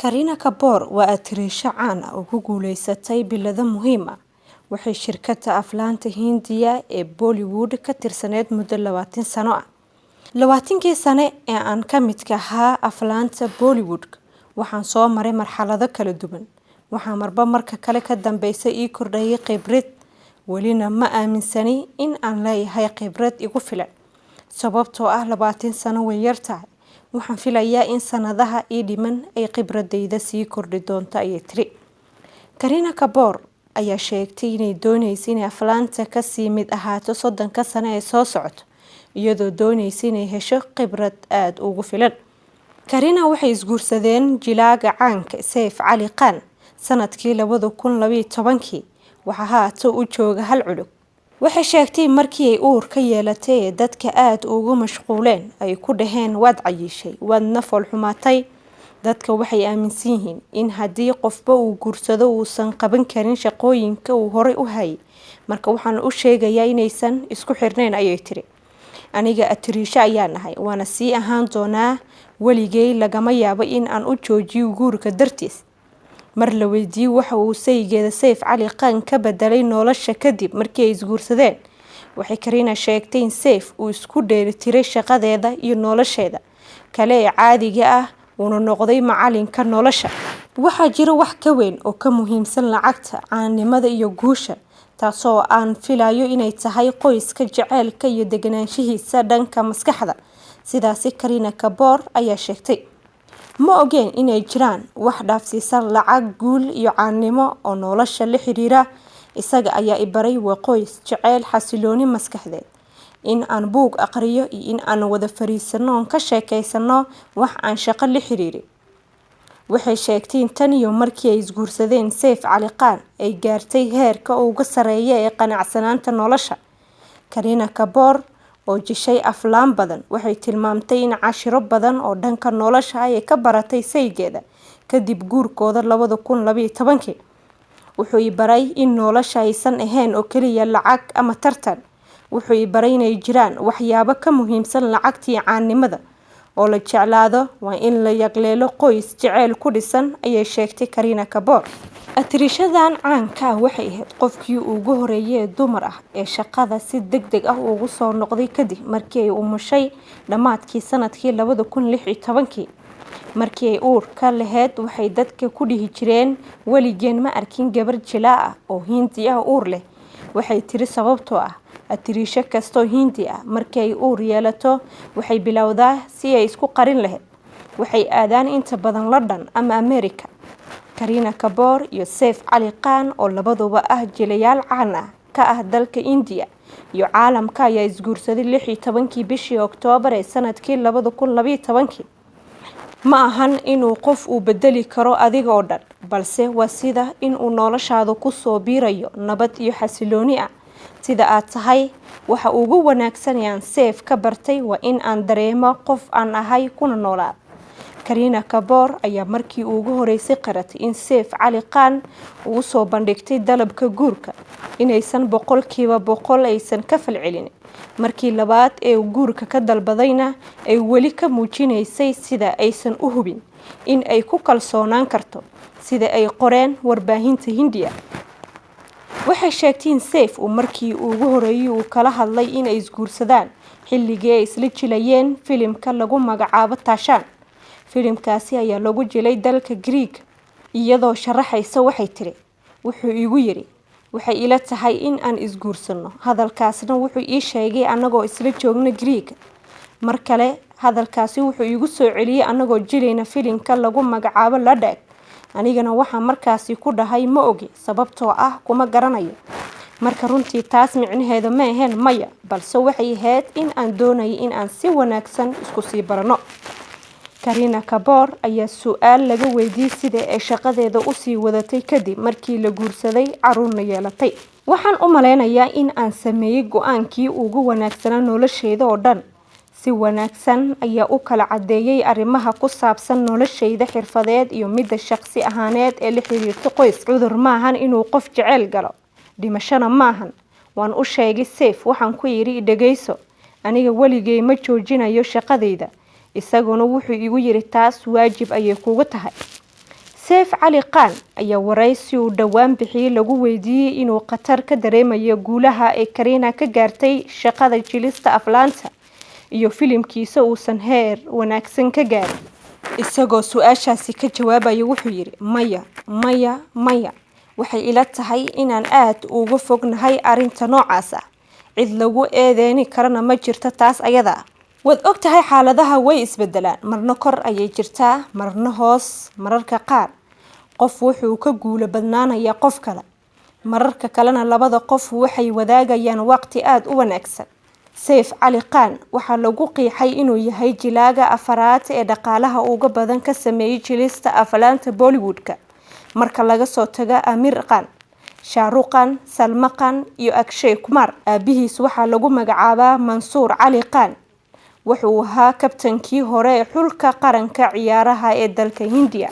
Kareena Kapoor waa atariisho caan ah oo ku guuleysatay bilado muhiim ah. Waxay shirkadda aflaanta Hindiya ee Bollywood ka tirsaneyd muddo 20 sano ah. 20kii sane ee aan ka midka ahaa aflaanta Bollywood, waxaan soo maray marxalado kala duwan. Waxaa marba marka kale ka dambeysa ii kordhayay khibrad, welina ma aaminsani in aan leeyahay khibrad igu filan. Sababtoo ah 20 sano way yar tahay. Waxaan filayaa in sanadaha ii dhiman ay khibradayda sii kordhi doonto, ayay tiri. Kareena Kapoor ayaa sheegtay inay dooneyso inay aflaanta ka sii mid ahaato 30ka sano ee soo socota, iyadoo dooneysa inay hesho khibrad aad ugu filan. Kareena waxay isguursadeen jilaaga caanka Saif Ali Khan sanadkii 2012kii. Waxaa haatan u jooga hal cunug. Waxay sheegtay markii ay uur ka yeelatay ee dadka aad ugu mashquuleen ay ku dhaheen waad cayishay, waadna foolxumaatay. Dadka waxay aaminsan yihiin in haddii qofba uu guursado uusan qaban karin shaqooyinka uu horey u hayay. Marka waxaan u sheegayaa inaysan isku xirnayn, ayay tiri. Aniga atariisho ayaan ahay, waana sii ahaan doonaa weligay. Lagama yaabo in aan u joojiyo guurka dartiis. Mar la weydiiyey waxa uu saygeeda Saif Ali Khan ka bedelay nolosha kadib markii ay isguursadeen, waxay Kareena sheegtay in Saif uu isku dheelitiray shaqadeeda iyo nolosheeda kale ee caadiga ah, uuna noqday macalinka nolosha. Waxaa jira wax ka weyn oo ka muhiimsan lacagta, caannimada iyo guusha, taasoo aan filayo inay tahay qoyska, jaceylka iyo deganaanshihiisa dhanka maskaxda. Sidaasi Kareena Kapoor ayaa sheegtay. Ma ogeen inay jiraan wax dhaafsiisan lacag, guul iyo caannimo oo nolosha la xiriira. Isaga ayaa i baray waa qoys, jaceyl, xasilooni maskaxeed. In aan buug aqriyo iyo in aan wada fariisano oon ka sheekeysano wax aan shaqo la xiriirin. Waxay sheegtay in tan iyo markii ay isguursadeen Saif Ali Khan ay gaartay heerka ugu sarreeya ee qanacsanaanta nolosha. Kareena Kapoor oo jishay aflaan badan waxay tilmaamtay in cashiro badan oo dhanka nolosha ay ka baratay saygeeda kadib guurkooda 2012kii. Wuxuu i baray in nolosha aysan ahayn oo keliya lacag ama tartan. Wuxuu i baray inay jiraan waxyaabo ka muhiimsan lacagta iyo caannimada oo la jeclaado, waa in la yagleelo qoys jaceyl ku dhisan, ayay sheegtay Kareena Kapoor. Atariishadan caanka ah waxay ahayd qofkii ugu horeeyay ee dumar ah ee shaqada si degdeg ah ugu soo noqday kadib markii ay umushay dhammaadkii sanadkii 2016kii. Markii ay uurka lahayd waxay dadka ku dhihi jireen weligeen ma arkin gabar jilaa ah oo Hindi ah uur leh. Waxay tiri sababtoo ah atariisho kastoo Hindi ah markii ay uur yeelato waxay bilowdaa si ay isku qarin lahayd. Waxay aadaan inta badan London ama America. Kareena Kapoor iyo Saif Ali Khan oo labaduba ah jilayaal caan ah ka ah dalka India iyo caalamka ayaa isguursaday 16kii bishii Oktoobar ee sanadkii 2012kii. Ma ahan inuu qof uu bedeli karo adiga oo dhan, balse waa sida in uu noloshaada ku soo biirayo nabad iyo xasilooni ah. Sida aad tahay, waxa ugu wanaagsan ee aan Saif ka bartay waa in aan dareemo qof aan ahay kuna noolaado. Kareena Kapoor ayaa markii ugu horeysay qaratay in Saif Ali Khan uu soo bandhigtay dalabka guurka inaysan 100% aysan ka falcelin. Markii labaad ee uu guurka ka dalbadayna ay weli ka muujinaysay sida aysan u hubin in ay ku kalsoonaan karto, sida ay qoreen warbaahinta Hindiya. Waxay sheegtay in Saif uu markii ugu horeeyay uu kala hadlay in ay isguursadaan xilligii ay isla jilayeen filimka lagu magacaabo Tashan. Filimkaasi ayaa lagu jilay dalka Greek. Iyadoo sharaxaysa waxay tiri, wuxuu igu yiri waxay ila tahay in aan isguursano. Hadalkaasna wuxuu ii sheegay anagoo isla joogna Greek. Mar kale hadalkaasi wuxuu igu soo celiyay anagoo jilayna filimka lagu magacaabo Ladakh. Anigana waxaa markaasi ku dhahay ma ogi sababtoo ah kuma garanayo. Marka runtii taas micnaheedu ma ahayn maya, balse waxay ahayd in aan doonayay in aan si wanaagsan isku sii barano. Kareena Kapoor ayaa su'aal laga weydiiyey sida ay shaqadeeda u sii wadatay kadib markii la guursaday carruurna yeelatay. Waxaan u maleynayaa in aan sameeyay go'aankii ugu wanaagsanaa noloshayda oo dhan. Si wanaagsan ayaa u kala caddeeyay arrimaha ku saabsan noloshayda xirfadeed iyo midda shaqsi ahaaneed ee la xiriirta qoys. Cudur maahan inuu qof jeceyl galo, dhimashana maahan. Waan u sheegay Saif, waxaan ku yiri dhageyso, aniga weligay ma joojinayo shaqadayda. Isaguna wuxuu igu yiri taas waajib ayay kugu tahay. Seif Cali Khan ayaa wareysi uu dhowaan bixiyay lagu weydiiyay inuu khatar ka dareemayo guulaha ay Kareena ka gaartay shaqada jilista aflaanta iyo filimkiisa uusan heer wanaagsan ka gaarin. Isagoo su'aashaasi ka jawaabaya wuxuu yidhi: "Maya, maya, maya. Waxay ila tahay inaan aad uga fognahay arrinta noocaas ah. Cid lagu eedeyn karana ma jirto taas ayada ah. Waad ogtahay, xaaladaha way isbedelaan, marna kor ayay jirtaa, marna hoos. Mararka qaar qof wuxuu ka guulo badnaanayaa qof kale, mararka kalena labada qof waxay wadaagayaan waqti aad u wanaagsan." Seif Cali Khan waxaa lagu qeexay inuu yahay jilaaga afaraad ee dhaqaalaha ugu badan ka sameeyay jilista aflaanta Bollywood-ka marka laga soo tago Aamir Khan, Shah Rukh Khan, Salman Khan iyo Akshay Kumar. Aabihiis waxaa lagu magacaabaa Mansoor Cali Khan. Wuxuu ahaa kabtankii hore ee xulka qaranka ciyaaraha ee dalka Hindiya.